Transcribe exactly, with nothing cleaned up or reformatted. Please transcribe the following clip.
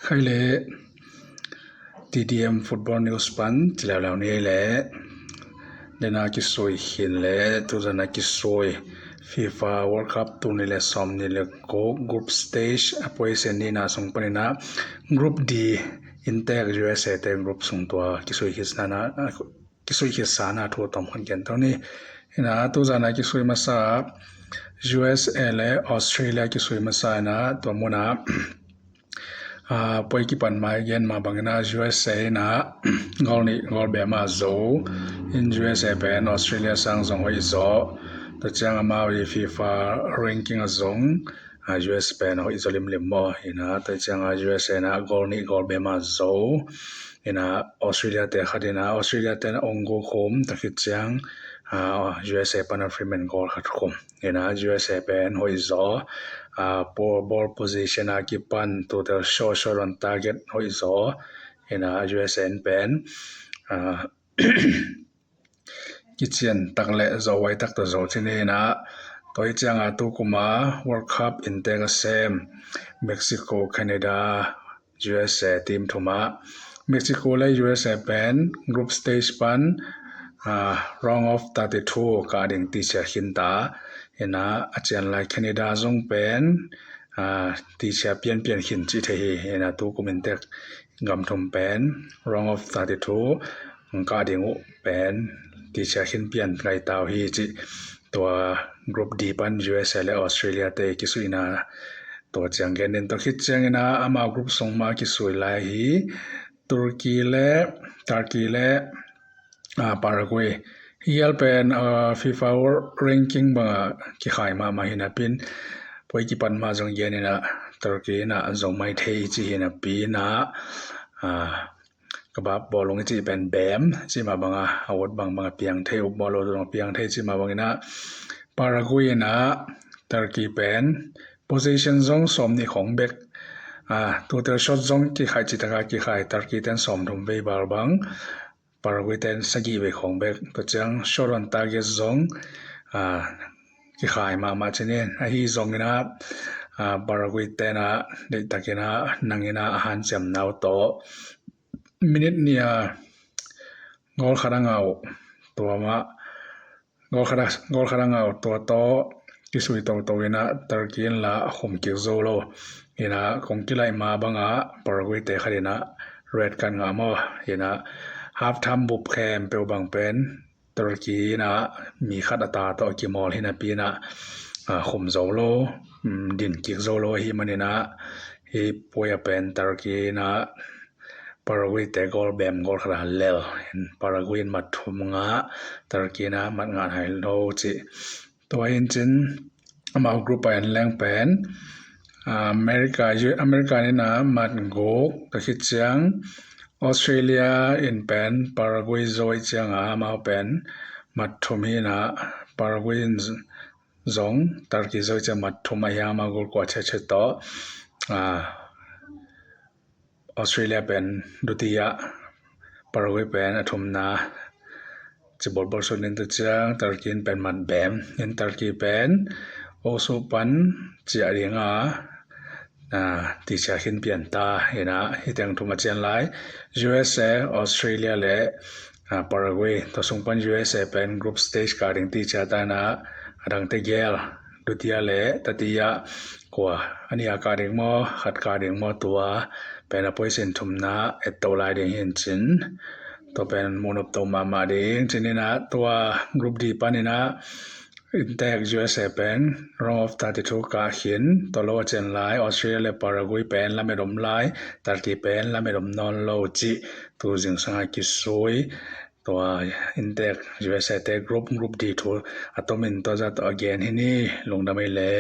Khai le T D M Football News pan ci leuleu ni le, dena kisui khin le tuzana kisui FIFA World Cup tuni le sawm ni le kuk group stage a position nina sung panina Group D intek U S A te group sung tua kisui khin sana kisui khin sana thu tom hon gen tau ni. Ina tuzana kisui masa U S A le Australia kisui masa ina tua muna a poi kipan mai gen ma bangina U S A ina gol ni gol bema zo in U S A pen Australia sang zong hoi zo. Tua ciang amau i FIFA ranking a zong a U S pen hoi zo limlim mo ina tua ciang a U S A ina gol ni gol bema zo. Ina Australia te khat ina Australia te na ong go khum ta khit ciang a U S A pana freeman gol khat khum. Ina U S A pen hoi zo a ball position a kipan total shot shot on target hoi zo. Ina U S A pen a kician tak le zo wai tak to zo cini ina toi cianga tukuma World Cup intek a sem Mexico, Canada, U S A team thuma Mexico le U S A pen group stage pan a round of thirty two ka ding tichia khin ta ina a cian lai Canada zong pen a tichia pian pian khin ci thei hi ina tukum intek gam thum pen round of thirty two ka ding uh pen tichia khin pian ngai tau hi ci tua group D pan U S A le Australia te kisuina tua ciang gen din tua khit ciangina ama group sung ma kisui lai hi Turkey le Turkey le a Paraguay hial pen a FIFA ranking banga kikhai ma ma hina pin poi kipan ma zong gen ina Turkey ina zong mai thei ci hina pina a kabap bawlung i cih pen bem cih ma banga a wot bang banga piang thei up bawlo zong piang thei cih ma bangina Paraguay ina Turkey pen position zong sawm nih khong bek a total shot zong kikhai citaka kikhai Turkey ten sawm thum vei bal bang Paraguay ten sagih vei khong bek tua ciang shot on target zong a kikhai mahmah cinin ahi zongina a Paraguay tena deihtakina nangina a hanciam nau tawh minit nia gol khat a ngau tua mah gol khat a gol khat a ngau tua tawh kisui toto ina Turkey in la a khum kik zo lo ina kong kilaih ma banga Paraguay te khat ina red card ngah maw ina half time bup khempeuh bang pen Turkey ina mi khat a ta tawh a kimawl hina pina a khum zo lo din kik zo lo ahi manina hi puai a pen Turkey ina Paraguay te gol bem gol khat a lel Paraguay in mat thum ngah Turkey ina mat ngah hai lo ci tua in cin amau group a en leng pen America America ina mat guk ka khit ciang Australia in pen Paraguay zoi cianga amau pen mat thum hina Paraguay in zong Turkey zoi ciang mat thum a hiang amau gol kua chechet tawh Australia pen dutia Paraguay pen a thumna ci bolbol sut nin tu ciang Turkey in pen mat bem in Turkey pen osu pan cia dinga tichia khin pian ta ina hiteng thum a cian lai U S A Australia le Paraguay tua sung pan U S A pen group stage ka ding tichia ta ina a dangte gel dutia le tatia kua a nia ka ding maw khat ka ding maw tua pen a position thumna et to lai ding hin cin tua pen munop to mahmah ding cinina tua group D panina intek U S A pen round of thirty two ka khin tua lo a cian lai Australia le Paraguay pen lamet om lai Turkey pen lamet om nawn lo ci tu zingsanga kisui tua intek U S A te group group D thu a tomin tua za tawh a gen hi ni lungdam ei le.